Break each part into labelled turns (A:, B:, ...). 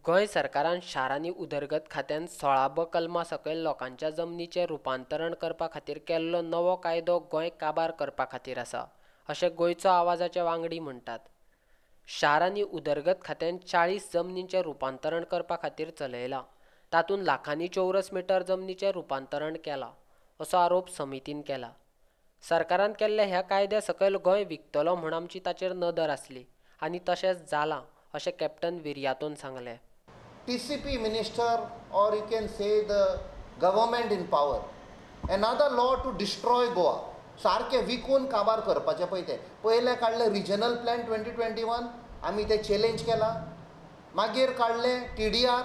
A: गोंय सरकारान शारांनी उदरगत खात्यान 16 ब कलमा सकयल लोकांच्या जमनीचें रुपांतरण करपा खातीर केल्लो नवो कायदो गोंय काबार करपा खातीर आसा अशें गोंयचो आवाजाचे वांगडी म्हणटात. शारांनी उदरगत खात्यान 40 जमनींचें रुपांतरण करपा खातीर चलयलां, तातूंत लाखांनी चौरस मिटर जमनीचें रुपांतरण केलां असो आरोप समितीन केला. सरकारान केल्ल्या ह्या कायद्या सकयल गोंय विकतलो म्हूण आमची ताचेर नदर आसली आनी तशेंच जालां अशें कॅप्टन विरियातोन सांगलें.
B: TCP minister or you can say the government in power, another law to destroy Goa, सारकें विकून काबार करपाचें. पळय तें पयलें काडलें रिजनल प्लॅन 2021, आमी तें चॅलेंज केलां. मागीर काडलें TDR,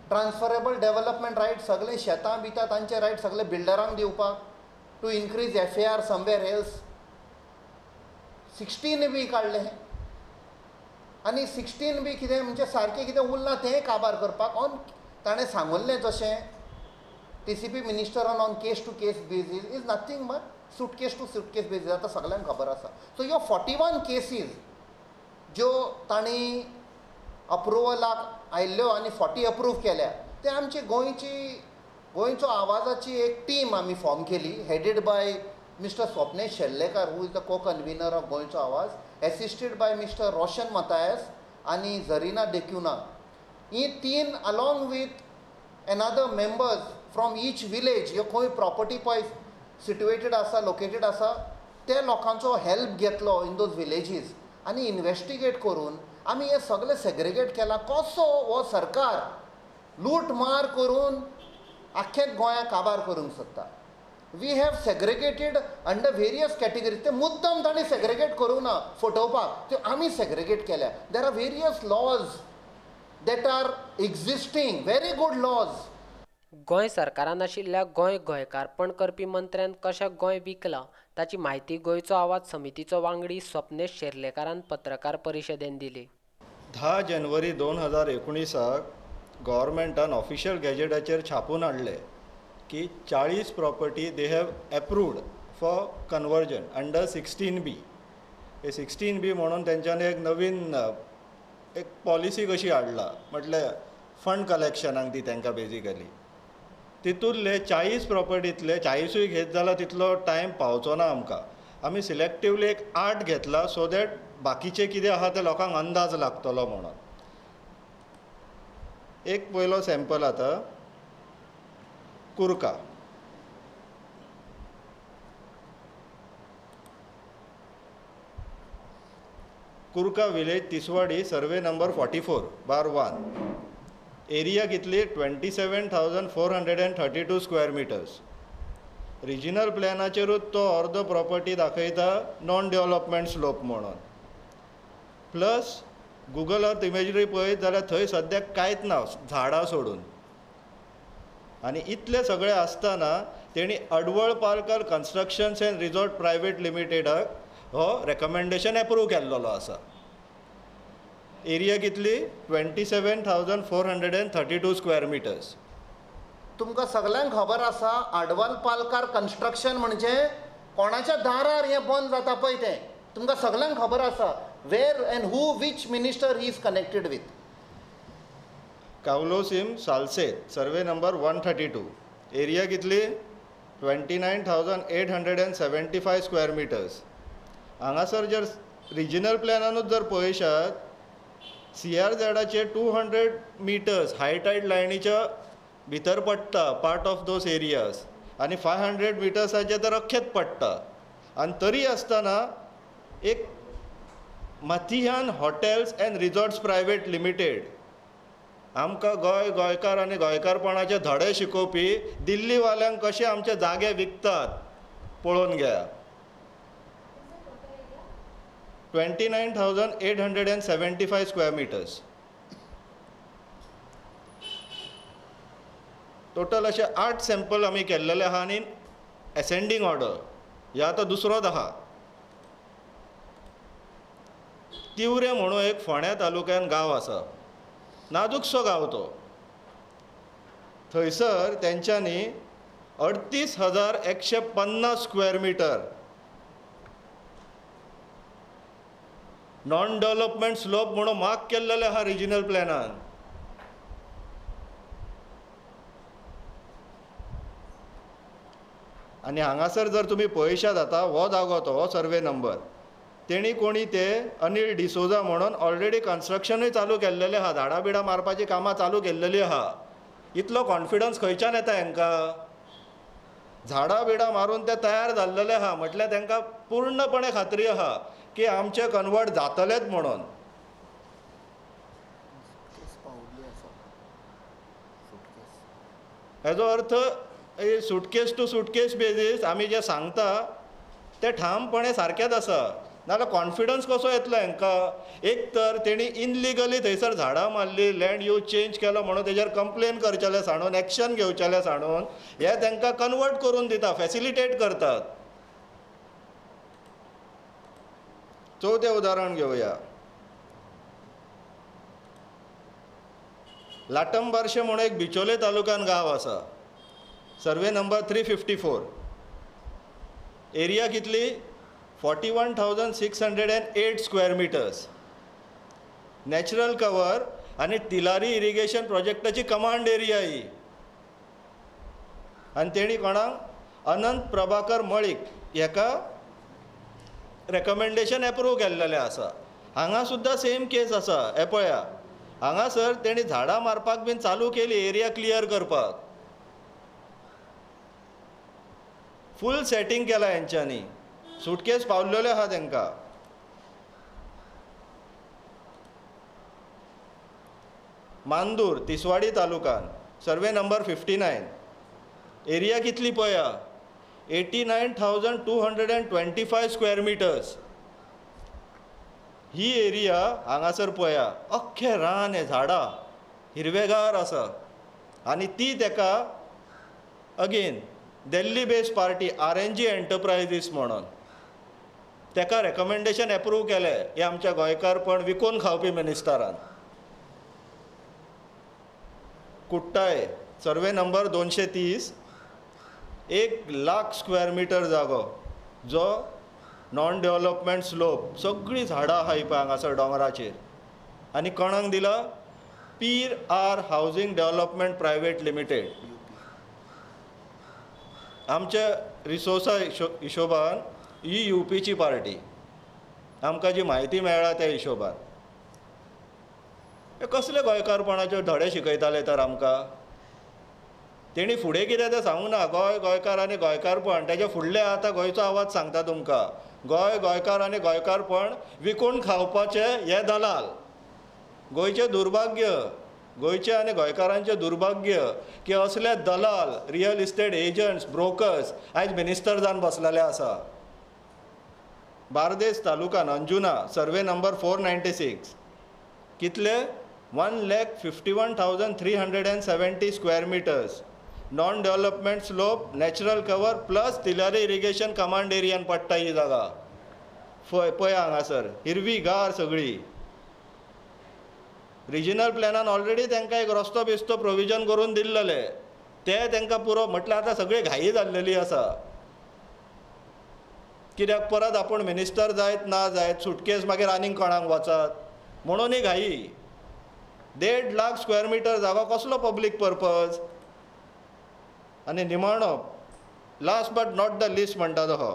B: transferable development right, सगळे शेतां बितां तांचे रायट सगळे बिल्डरांक दिवपाक, to increase FAR somewhere else. 16B काडलें आनी 16B कितें म्हणजे सारकें कितें उरलां तें काबार करपाक. ऑन ताणें सांगल्लें जशें TCP मिनिस्टरान on case to case basis is nothing but suitcase to suitcase basis, आतां सगल्यांक खबर आसा. सो ह्यो 41 केसीज ज्यो तांणी अप्रुवलाक आयिल्ल्यो आनी 40 अप्रूव केल्या, ते आमची गोंयचो आवाजाची एक टीम आमी फॉर्म केली, headed by mister Swapnesh Sherlekar, who is the co convener of गोंयचो आवाज, assisted by mister Roshan Mathias आनी झरिना डेक्युना. ही तीन along with another members from each village, ह्यो खंय प्रॉपर्टी पळय सिट्युएटेड आसा, लोकेटेड आसा, ते लोकांचो हेल्प घेतलो इन those villages आनी इन्वेस्टिगेट करून आमी हें सगळें सेग्रिगेट केलां. कसो हो सरकार लूट मार करून आख्खें गोंयाक काबार करूंक सोदता. We have segregated under various categories. ते मुद्दम तांणी सेग्रिगेट करूंक ना फटोवपाक, त्यो आमी सेग्रिगेट केल्या. There are various laws that are existing, very good laws.
A: Goa सरकारान आशिल्ल्या गोंय गोंयकारपण करपी मंत्र्यान कशें गोंय विकलां ताची म्हायती गोंयचो आवाज समितीचो वांगडी स्वप्नेश शेर्लेकारान पत्रकार परिशदेन दिली.
C: 10 जानेवारी 2019 गव्हर्मेंटान ऑफिशियल गॅजेटाचेर छापून हाडलें की 40 property they have approved for conversion under 16B. हे 16B म्हणून तेंच्यांनी एक नवीन एक पॉलिसी कशी हाडला, म्हटल्यार फंड कलेक्शनाक ती तांकां बेजिकली. तितूंतले 40 प्रॉपर्टींतले 40ूय घेत जाल्यार तितलो टायम पावचो ना आमकां. आमी सिलेक्टिवली एक 8 घेतला सो that बाकीचे कितें आहा ते लोकांक अंदाज लागतलो म्हणून. एक पयलो सॅम्पल आतां Curca. Curca village, Tiswadi, survey number 44/1. Area कितली 27,432 स्क्वेअर मिटर्स. रिजनल प्लॅनाचेरूच तो अर्दो प्रॉपर्टी दाखयता नॉन डेव्हलपमेंट स्लोप म्हणून. प्लस गुगल अर्थ इमेजरी पळयत जाल्यार थंय सद्याक कांयच ना, झाडां सोडून. आनी इतलें सगळें आसतना तेणी Adval Parkar constructions and resort private लिमिटेडाक हो रेकमेंडेशन एप्रूव केल्लो आसा. एरिया कितली 27,432 स्क्वेअर मिटर्स.
B: तुमकां सगल्यांक खबर आसा आडवल पालकार कन्स्ट्रक्शन म्हणजे कोणाच्या दारार हें बंद जाता पळय तें तुमकां सगल्यांक खबर आसा. Where and who which minister he is connected with.
C: Cavelossim Salcete, survey number 132. Area कितली 29,875 स्क्वेअर मिटर्स. हांगासर जर रिजनल प्लॅनानूच जर पळयशात, CRZाचे 200 मिटर्स हाय टायड लायनीच्या भितर पडटा पार्ट ऑफ those areas, आनी 500 मिटर्साचे तर अख्खेच पडटा. आनी तरी आसतना एक Mathiyan hotels and resorts private limited आमकां गोंय गोंयकार आनी गोंयकारपणाचे धडे शिकोवपी दिल्लीवाल्यांक कशे आमचे जागे विकतात पळोवन घेया. 29,875 स्क्वेअर मिटर्स टोटल. अशे 8 सॅम्पल आमी केल्लेले आहा आनी एसेंडींग ऑर्डर. ह्या आतां दुसरोच आहा. तिवरें म्हणून एक फोंड्या तालुक्यान गांव आसा, नाजूकसो गांव तो. थंयसर तेंच्यांनी 38,150 square metre non development slope म्हणून मार्क केल्लेले आहा रिजनल प्लॅनान. आनी हांगासर जर तुमी पळयशात आतां हो जागो तो हो सर्वे नंबर तेणी कोणी ते अनिल डिसोजा म्हणून ऑलरेडी कन्स्ट्रक्शनूय चालू केल्लेलें आहा, झाडां बिडां मारपाची कामां चालू केल्लेली आहा. इतलो कॉन्फिडन्स खंयच्यान येता हेंकां? झाडां बिडां मारून ते तयार जाल्लेले आहा म्हटल्यार तांकां पूर्णपणे खात्री आहा की आमचे कन्वर्ट जातलेच म्हणून. हेजो अर्थ suitcase to suitcase basis आमी जे सांगता ते ठामपणे सारकेंच आसा. नाजाल्यार कॉन्फिडन्स कसो येतलो हेंकां? एक तर तेणी इनलिगली थंयसर झाडां मारली, लँड यूज चेंज केलो म्हणून तेजेर कंप्लेन करचेलें सांडून, एक्शन घेवचेलें सांडून हे तांकां कन्वर्ट करून दिता, फॅसिलिटेट करतात. चवथें उदाहरण घेवया, लाटंबार्शे म्हणून एक बिचोले तालुक्यान गांव आसा. Survey number 354. एरिया कितली? 41,608 स्क्वेअर मिटर्स. नॅचरल कवर आनी तिलारी इरिगेशन प्रोजेक्टाची कमांड एरिया ही. आनी तेणी कोणाक अनंत प्रभाकर मळीक हेका रेकमेंडेशन एप्रूव केल्लेलें आसा. हांगा सुद्दां सेम केस आसा. हें पळया हांगासर तेणी झाडां मारपाक बीन चालू केली, एरिया क्लियर करपाक फूल सेटींग केला हेंच्यांनी. सुटकेस पावल्लेले आहा तेंकां. मांदूर तिसवाडी तालुकान सर्वे नंबर 59. एरिया कितली पळया? 89,225 स्क्वेअर मिटर्स. ही एरिया हांगासर पळया अख्खें रान हें, झाडां हिरवेगार आसा. आनी ती तेका again Delhi based party RNG enterprises म्हणून तेका रेकमेंडेशन एप्रूव केलें हे आमच्या गोंयकारपण विकून खावपी मिनिस्टरान. कुट्टाये survey number 230, 1 lakh square metre जागो जो नॉन डेव्हलपमेंट स्लोप, सगळीं झाडां आहा पळय हांगासर दोंगराचेर. आनी कोणाक दिला? Pir R housing development private limited. आमच्या रिसोर्सा हिशोबान ही युपीची पार्टी, आमकां जी म्हायती मेळ्ळा त्या हिशोबान. हे कसले गोंयकारपणाचे धडे शिकयताले तर आमकां? तेणी फुडें कितें तें सांगूंक ना. गोंय गोंयकार आनी गोंयकारपण तेजे फुडलें आतां गोंयचो आवाज सांगता तुमकां. गोंय गोंयकार आनी गोंयकारपण विकून खावपाचे हे दलाल. गोंयचें दुर्भाग्य, गोंयचें आनी गोंयकारांचें दुर्भाग्य की असले दलाल, रियल इस्टेट एजंट्स, ब्रोकर्स आयज मिनिस्टर जावन बसलेले आसा. बार्देस तालुकान अंजुना सर्वे नंबर 496, कितले? 1,51,370 square metres. Non development slope, natural cover plus Tillari irrigation command एरियान पडटा ही जागा. पळय हांगासर हिरवीगार सगळी. रिजनल प्लॅनान ऑलरेडी तांकां एक रस्तो बिस्तो प्रोविजन करून दिल्लेले, ते तांकां पुरो. म्हटल्यार आतां सगळी घाई जाल्लेली आसा. कित्याक परत आपूण मिनिस्टर जायत ना जायत सुटकेस मागीर आनीक कोणाक वचत म्हणून ही घाई. 1.5 लाख स्क्वेअर मिटर जागो कसलो पब्लीक पर्पज? आनी निमाणो last but not the least म्हणटा तो हो,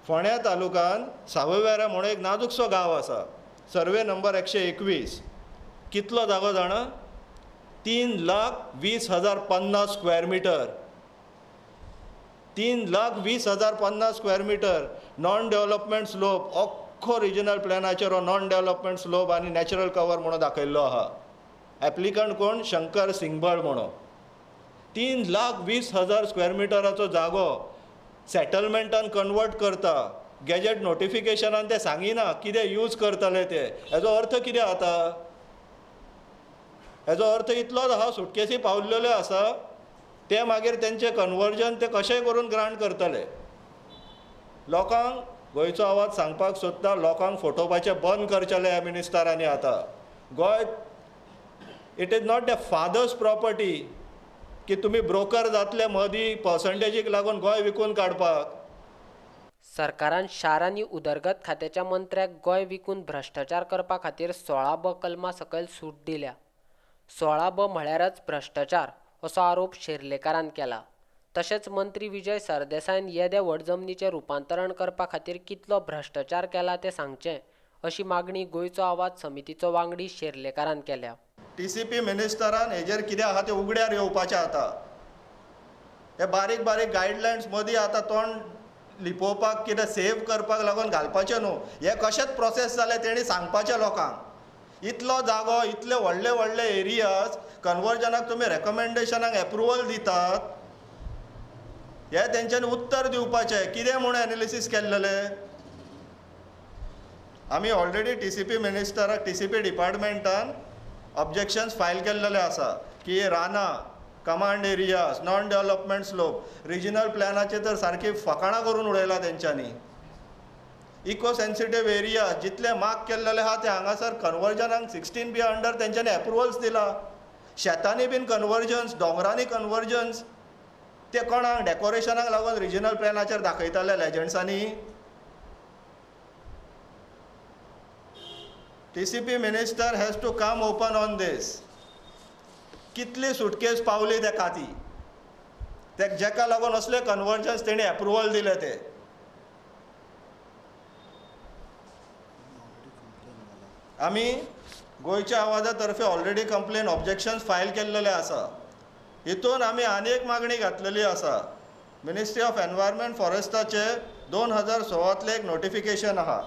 C: फोंड्या तालुकान सावयवेऱ्या म्हणून एक नाजूकसो गांव आसा. Survey number 121. कितलो जागो जाणा? 3,20,050 square metre. 3,20,050 square metre non development slope, अख्खो रिजनल प्लॅनाचेर हो नॉन डेव्हलपमेंट स्लोप आनी नॅचरल कवर म्हणून दाखयल्लो आहा. एप्लिकंट कोण? शंकर सिंगबळ म्हणून. 3,20,000 स्क्वेअर मिटराचो जागो सेटलमेंटान कन्वर्ट करता. गॅजेट नोटिफिकेशनान ते सांगिना कितें यूज करतले ते. हेजो अर्थ कितें जाता? हेजो अर्थ इतलोच आहा, सुटकेसी पावल्लेल्यो आसा ते मागीर तेंचें कन्वर्जन ते कशेंय करून ग्रांट करतले. लोकांक गोंयचो आवाज सांगपाक सोदता, लोकांक फटोवपाचें बंद करचेलें ह्या मिनिस्टरांनी आतां. Goa it is not the father's property की तुमी ब्रोकर जातले मदीं पर्संटेजीक लागून गोंय विकून काडपाक.
A: सरकारान शार आनी उदरगत खात्याच्या मंत्र्याक गोंय विकून भ्रश्टाचार करपा खातीर 16ब कलमा सकयल सूट दिल्या. 16ब म्हळ्यारच भ्रश्टाचार असो आरोप शेर्लेकारान केला. तशेंच मंत्री विजय सरदेसायन येदे व्हड जमनीचें रुपांतरण करपा खातीर कितलो भ्रश्टाचार केला तें सांगचें अशी मागणी गोंयचो आवाज समितीचो वांगडी शेर्लेकारान केल्या.
C: टीसीपी मिनिस्टरान हेजेर कितें आहा तें उगड्यार येवपाचें आतां. हे बारीक बारीक गायडलायन्स मदीं आतां तोंड लिपोवपाक कितें सेव करपाक लागून घालपाचें न्हू. हे कशेंच प्रोसेस जालें तेणी सांगपाचें लोकांक. इतलो जागो, इतले व्हडले व्हडले एरियाज कन्वर्जनाक तुमी रेकमेंडेशनाक एप्रुवल दितात, हे तेंच्यांनी उत्तर दिवपाचें. कितें म्हूण एनालिसीस केल्लेलें? आमी ऑलरेडी टीसीपी मिनिस्टराक, टीसीपी डिपार्टमेंटान ऑब्जेक्शन्स फायल केल्लेले आसा की रानां, command areas, non development slope, regional प्लॅनाचे तर सारकी फकाणां करून उडयला तेंच्यांनी. इको सेन्सिटीव एरिया जितले मार्क केल्लेले आहा ते हांगासर कन्वर्जनाक 16B under तेंच्यांनी एप्रुवल्स दिला. शेतांनी बीन कन्वर्जन्स, दोंगरांनी कन्वर्जन्स, ते कोणाक डेकोरेशनाक लागून रिजनल प्लॅनाचेर दाखयताले लेजंड्सांनी. TCP minister has to come open on this. कितली सुटकेस पावली तेका ती, ते जेका लागून असले कन्वर्जन्स तेणी एप्रुवल दिले ते. आमी गोंयच्या आवाजा तर्फे ऑलरेडी कंप्लेन ऑब्जेक्शन्स फायल केल्लेले आसा. हितून आमी आनी एक मागणी घातलेली आसा. मिनिस्ट्री ऑफ एनवायरमेंट फॉरेस्टाचे 2016 एक नोटिफिकेशन आहा,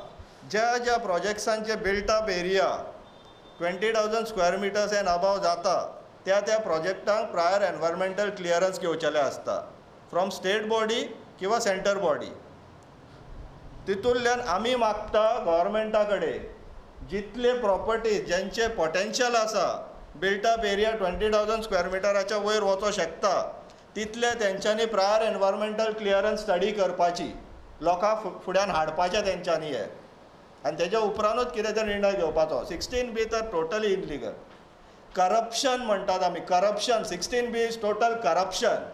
C: ज्या ज्या प्रोजेक्ट्सांचे built up area 20,000 square meters and above जाता त्या त्या प्रोजेक्टांक प्रायर एनवायरमेंटल क्लियरन्स घेवचेलें आसता फ्रॉम स्टेट बॉडी किंवा सेंटर बॉडी. तितूंतल्यान आमी मागता गव्हर्मेंटा कडेन जितले प्रॉपर्टीज ज्यांचे पोटेन्शियल आसा बिल्टअप एरिया 20,000 स्क्वेअर मिटराच्या वयर वचोंक शकता तितले तेंच्यांनी प्रायर एनवायरमेंटल क्लियरन्स स्टडी करपाची, लोकां फुड्यान हाडपाचें तेंच्यांनी हें, आनी तेज्या उपरांतूच कितें ते निर्णय घेवपाचो. 16B तर टोटली इलिगल. करप्शन म्हणटात आमी, corruption. 16B is total corruption.